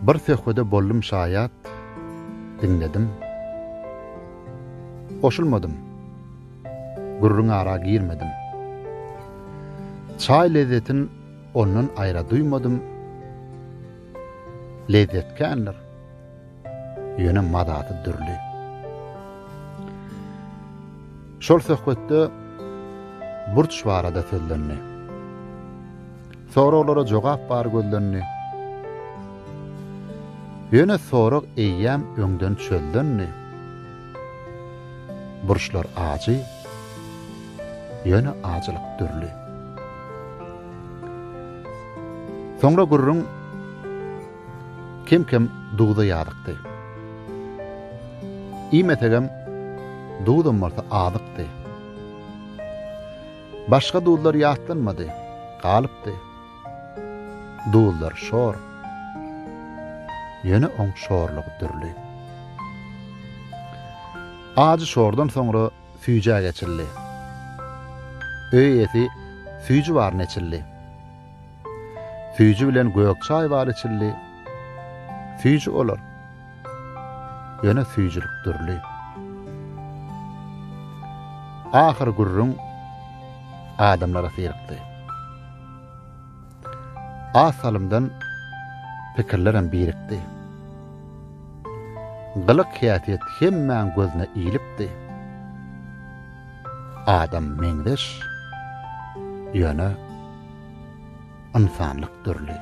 Bir söhbede boldum şaýat, diňledim. Goşulmadym. Gürrüň ara girmedim. Çaý lezzetin ondan aýra duýmadym. Lezzet kändir. Ýöne mazasy dürli. Şol söhbetde burç barada sözlendi. Soraglara jogap bar gözlendi. Ýöne sorag eýýäm öňden çözlendi. Burçlar ajy, ýöne ajylyk dürli. Soňra gürrüň kem-kem duza ýazykdy. Iýmesegem, duzam bolsa azykdy. Başga duzlar ýatlanmady, galypdy. Duzlar şor. Ýöne oň şorlugy dürli. Ajy şordan soňra süýjä geçildi. Öý eýesi süýji baryny eçildi. Süýji bilen gök çaý bar içildi. Süýji olar. Ýöne süýjülik dürli. Ahyr gürrüň adamlara syrykdy. Az salymdan pikirlerem birikdi. Gylyk-häsiýet hemmäň gözüne ilipdi. Adam meňzeş, ýöne ynsanlyk dürli.